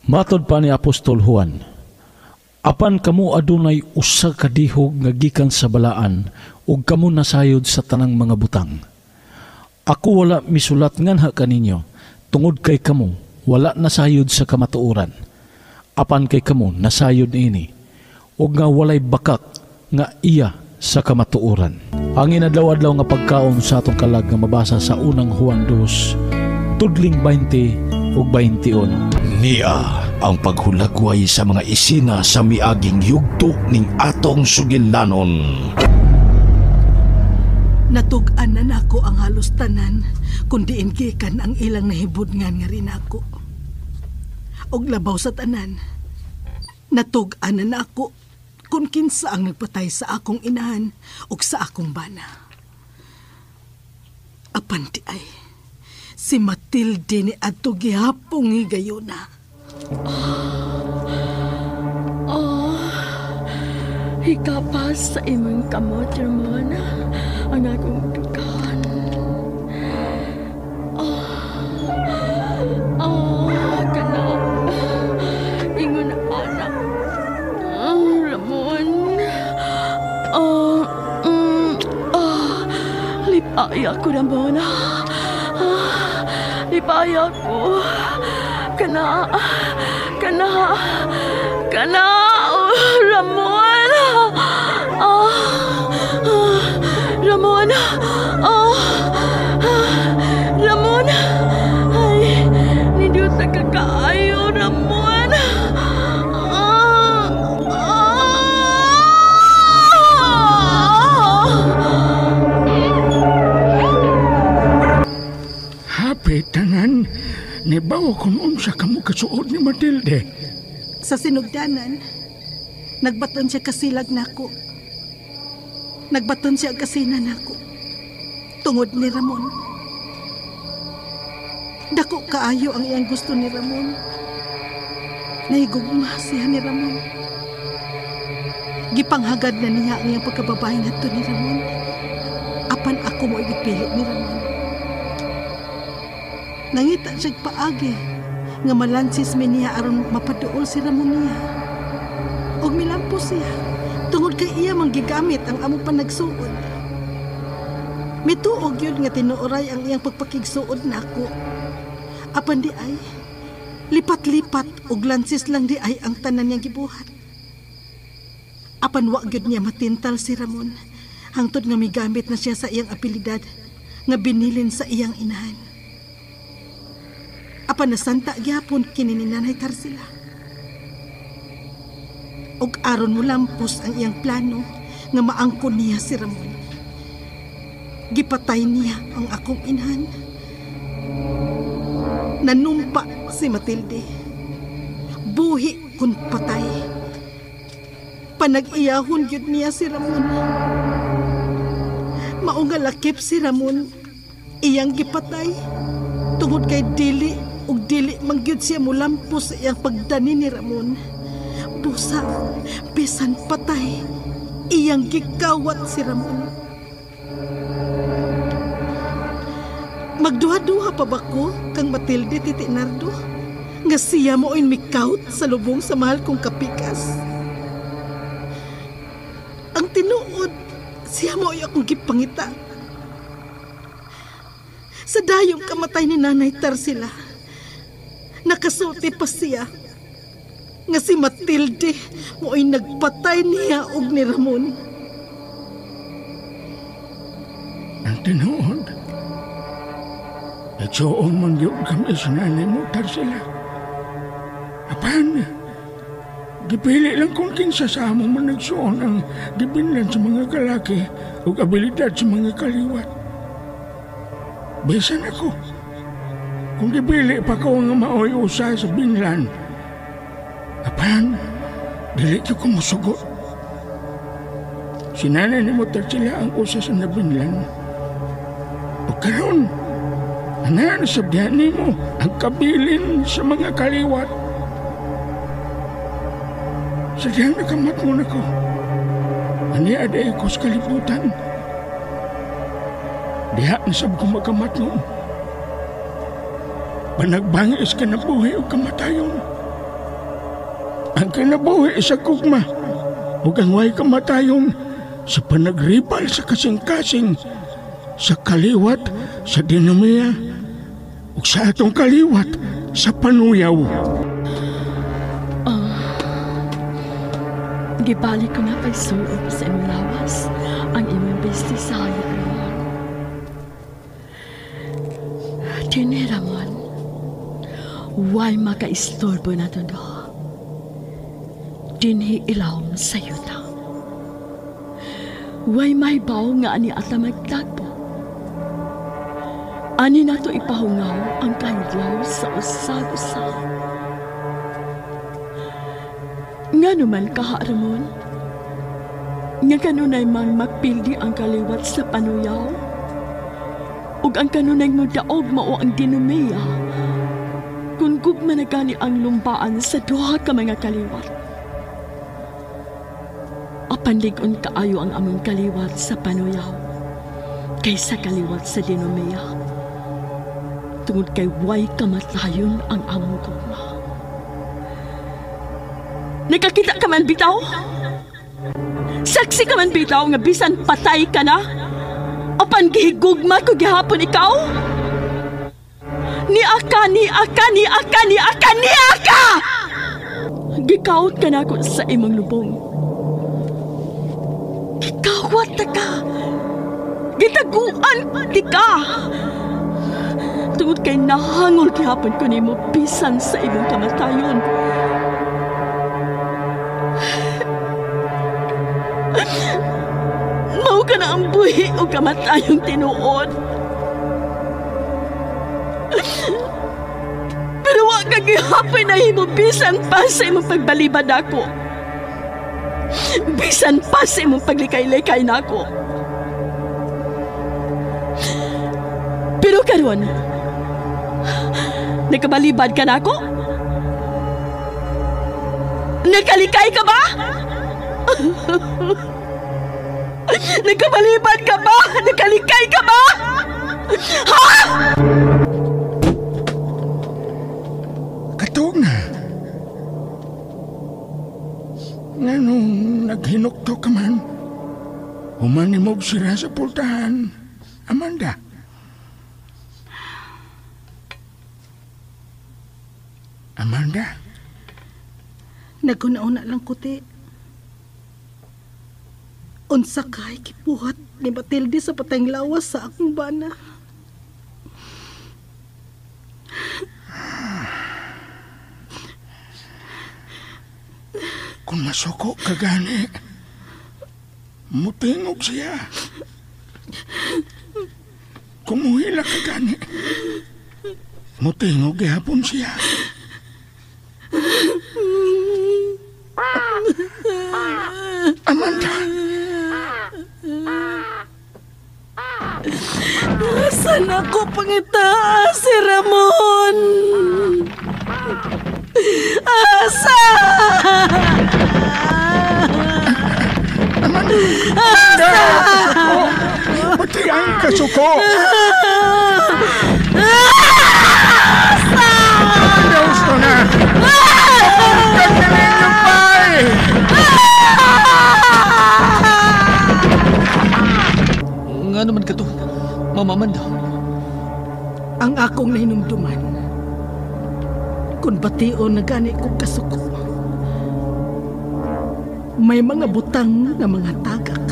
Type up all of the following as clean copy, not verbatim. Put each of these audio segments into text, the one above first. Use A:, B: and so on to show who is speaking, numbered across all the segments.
A: Matod pa ni Apostol Juan, apan kamo adunay usa ka dihog nga gikan sa balaan ug kamo nasayod sa tanang mga butang. Ako wala misulat nganha kaninyo tungod kay kamo wala nasayod sa kamatuoran. Apan kay kamo nasayod niini ug nga walay bakak nga iya sa kamatuoran. Ang inadlaw-adlaw nga pagkaon sa atong kalag nga mabasa sa unang Juan 2, tudling 20 ug 21.
B: Nia ang paghulagway sa mga isina sa miaging yugto ning atong sugilanon.
C: Natug-an na nako ang halos tanan kung diin gikan ang ilang nahibudngan nga rin ako. Og labaw sa tanan, natug-an na nako kung kinsa ang nagpatay sa akong inahan ug sa akong bana. Apan di ay, si Matilde ni adto gihapong higayuna.
D: Oh, hikapas sa imong kamot, Ramon, ang akong dukan. Oh, kana, ingon anak. Oh, Ramon. Oh, lipaya ko, Ramon. Lipaya ko. Kana, kana, kana, oh, Ramon. Ramon. Ramon. Ay, nindot na kakaayo, Ramon.
E: Happy tanan. Nibaw kung unsa kamo kasuod ni Matilde.
C: Sa sinugdanan, nagbaton siya kasilag nako. Nagbaton siya kasina nako. Tungod ni Ramon. Dako kaayo ang iyang gusto ni Ramon. Nahigugma siya ni Ramon. Gipanghagad na niya ang iyang pagkababae ngadto ni Ramon. Apan ako mo gipili ni Ramon. Nangita siya'g paagi nga malansis mi niya aron mapaduol si Ramon niya. Og milampo siya tungod kay iya man gigamit ang among panagsuod. Mituog yun nga tinuoray ang iyang pagpakigsuod nako. Apan di ay, lipat-lipat og lansis lang di ay ang tanan niyang gibuhat. Apan wa gyud niya matintal si Ramon hangtod nga migamit na siya sa iyang abilidad nga binilin sa iyang inahan. Apan nasanta gyapon kini ni Nanay Tarsila. Og aron mo lampos ang iyang plano nga maangkon niya si Ramon. Gipatay niya ang akong inahan. Nanumpa si Matilde. Buhi kun patay. Panag-iyahon gyud niya si Ramon. Mao nga lakip si Ramon iyang gipatay tungod kay dili ug dili man gyud siya molampos sa iyang pagdani ni Ramon. Busa, bisan patay, iyang gikawat si Ramon. Magduha-duha pa ba ko kang Matilde, Titi Nardo? Nga siya mo'y mikawt sa lubong sa mahal kong kapikas. Ang tinuod, siya mo'y akong gipangita. Sa dayong kamatay ni Nanay Tarsila, nakasulti pa siya nga si Matilde mo'y nagpatay niya og ni Ramon.
E: Ang tinuod, nagsuon man yun kami sa nanay mo, Tarsila. Apan, gipili lang kung kinsa sa among managsuon ang gibinlan sa mga kalaki o abilidad sa mga kaliwat. Bisan ako, kung gipili pa ko nga maoy usa sa binlan, apan, dili ko kumusugot. Si nanay ni mo, Tarsila, ang usa sa nabinlan. O karon, ana nasabdihan nimo ang kabilin sa mga kaliwat. Sa diyang nakamat mo na ko, ani aday ko sa kalibutan. Diha nasab ko makamat mo. Panagbangis ka na buhay o kamatayon. Ang kinabuhi sa gugma ug ang way kamatayon sa panagribal sa kasing-kasing, sa kaliwat sa dinomiya ug sa atong kaliwat sa panuyaw.
D: Gibalik ko na pagsuob sa imong lawas ang imong bestisaya, Ramon. Dini, Ramon, way makaistorbo na to do. Dinhi ilawom sa yuta. Way mahibaw nga ani ata magtagpo. Ani nato ipahungaw ang kahidlaw sa usag-usa. Nga naman kaha, Ramon, nga kanunay mang magpildi ang kaliwat sa panuyaw, ug ang kanunay mo daog mao ang dinomiya, kung gugma na gani ang lumbaan sa duha ka mga kaliwat. Apan lig-on kaayo ang among kaliwat sa panuyaw, kaysa kaliwat sa dinomiya, tungod kay way kamatayon ang among gugma. Nakakita ka man bitaw? Saksi ka man bitaw nga bisan patay ka na? Apan gihigugma ko gihapon ikaw? Ni aka, ni aka, ni aka, ni aka, ni aka! Gikaot ka na ako sa imong lubong. Gikawat na ka. Gitaguan di ka. Tungod kay nahangol gihapon ko nimo bisan sa imong kamatayon. Mao ka na ang buhi o kamatayong tinuod. Pero wa ka gihapon na himo bisan pa sa imong pagbalibad ako. Bisan pa sa imong paglikay-likay nako. Pero karon, nakabalibad ka nako? Nakalikay ka ba? Nagkabalibad ka ba? Nagkalikay ka ba? Ha?
E: Katog na. Nga nung naghinukto ka man, humanimog sila sa pultahan, Amanda. Amanda?
C: Naguna-una lang kuti. Unsa kay kipuhat ni Matilde sa patayng lawas sa akong bana.
E: Kung masuko ka gani, mutingog siya. Kung muhila ka gani, mutingog gihapon siya. Amanda!
C: Saan ako pangita si Ramon? Asa!
E: Amanda! Asa! Pati ang kasuko! Asa! Amanda, gusto na! Gagawin yung pay!
F: Nga naman ka to, Mama Amanda.
C: Ang akong nahinumduman, kung bation na gani kong kasuko, may mga butang nga mga tagak.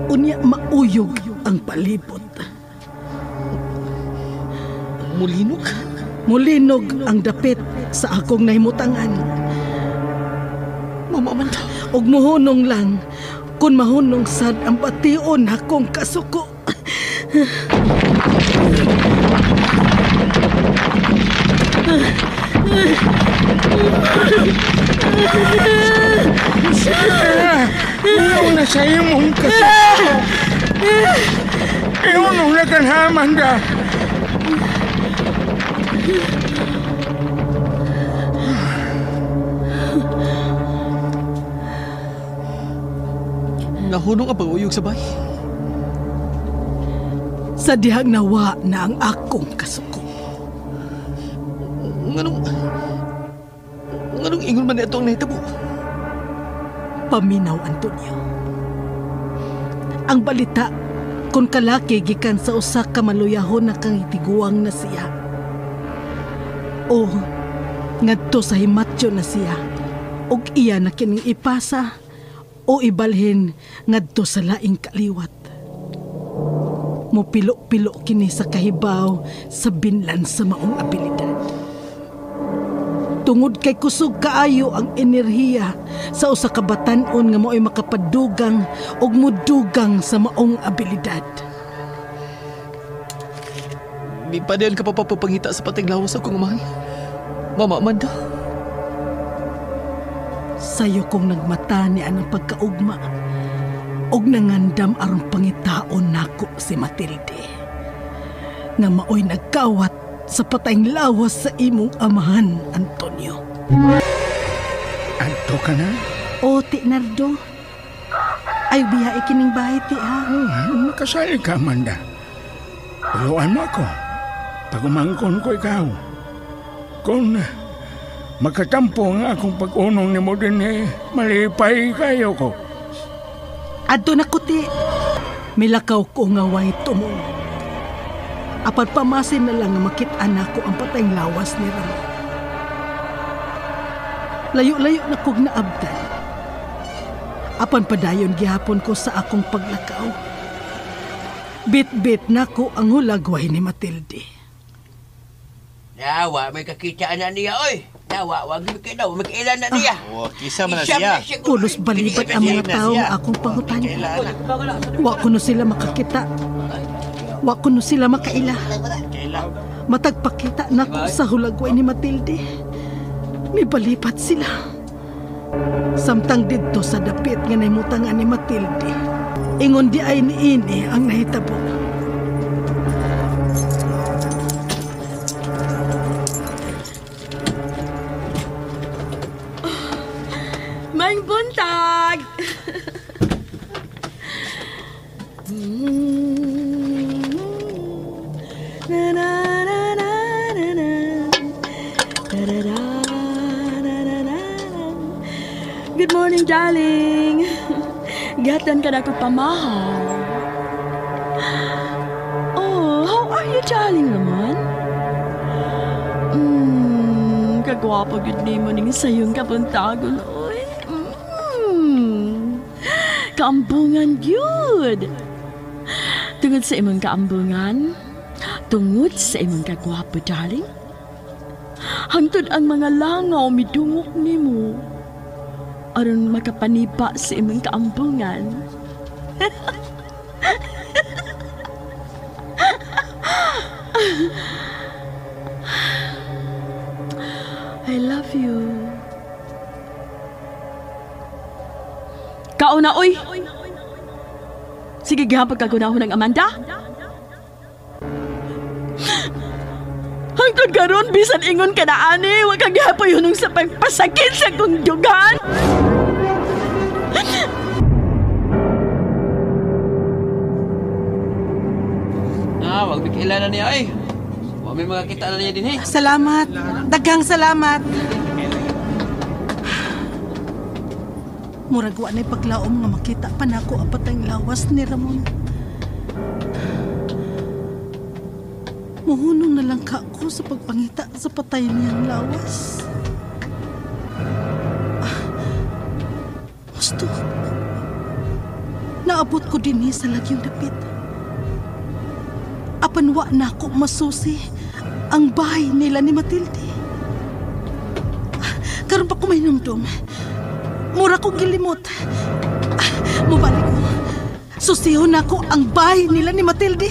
C: Unya mauyog ang palibot.
F: Mulinog?
C: Mulinog ang dapit sa akong nahimutangan.
F: Mama Amanda.
C: Og muhunong lang kung mahunong sad ang bation akong kasuko.
E: Sige na sa imong kasuko. Ihunong na kan ha, Amanda.
F: Nahunong ang pag-uyog sa bay.
C: Sa dihang nawa na ang akong kasuko.
F: Nganong man ito ang nahitabo?
C: Paminaw, Antonio. Ang balita, kung kalaki gikan sa usa ka maluyahon na kang itiguang na siya. O ngadto sa himatyo na siya, og iya na kining ipasa o ibalhin ngadto sa laing kaliwat. Mupilo-pilo kini sa kahibaw sa binlan sa maong abilidad. Tungod kay kusog kaayo ang enerhiya sa usa ka batan-on nga mao'y makapadugang ug mudugang sa maong abilidad.
F: Mipadayon ka pa papapangita sa pateng lawas akong amahan. Mama Amanda.
C: Sayo kong nagmata ni anang pagkaugma og nangandam aron pangitaon nako si Matilde nga maoy nagkawat sa patayng lawas sa imong amahan, Antonio.
E: Adto ka na?
C: O, ti Nardo. Ay, biya ikining bahay, ti ha?
E: Oh, makasali ka, Amanda. Tuluan mo ako. Pagumangkon ko ikaw. Kung makatampo ang akong pag-unong ni mo din, eh, malipay kayo ko.
C: Adto na ko, ti. Milakaw ko nga way tumong. Apan pamasin na lang nga makit-an ako ang patayng lawas ni Ramon. Layo-layo na kog naabdan. Apan padayon gihapon ko sa akong paglakaw. Bit-bit na ko ang hulagway ni Matilde.
G: Nawa, may kakita na niya, oy. Nawa, wag may kailan na niya.
H: Oh, kisa man na siya.
C: Pulos balibat ang mga tao nga akong pangutan. Wa ko no sila makakita. Wa ko no sila makaila. Matagpakita na ko sa hulagway ni Matilde. Mibalipat sila. Samtang didto sa dapit nga nahimutangan ni Matilde. Ingon di ay niini ang nahitabo.
D: Maayong buntag! Na, na, na, na, na, na. Da-da-da, na-na-na-na. Good morning, darling. Gatan ka na ko pamahaw. Oh, how are you, darling naman? Kagwapo gud nimo ning sayong kabuntagon, oy. Kaambungan gyud. Tungod sa imong kaambungan, tungod sa imong kagwapo, darling. Hangtod ang mga langaw midungok nimo aron makapaniba sa imong kaambungan. I love you. Kauna, oy! Sige, gihapon kagunahon ng Amanda. Hangtod karon bisan ingon ka na ani, wa ka gihapon hunong sa pagpasakit sa kong dugan.
F: Ah, wag may kailanan niya ay. Wa may makakita na niya din eh.
C: Salamat. Daghang salamat. Murag wa na'y paglaom nga makita pa nako ang patayng lawas ni Ramon. Muhunong na lang ka ko sa pagpangita sa patay niyang lawas. Gusto. Naabot ko dinhi sa lagyong dapit. Apan wa na ako masusi ang bahay nila ni Matilde. Karon pa ko mahinumdum. Mura kong gilimot. Mubalik ko. Susihon ako ang bahay nila ni Matilde.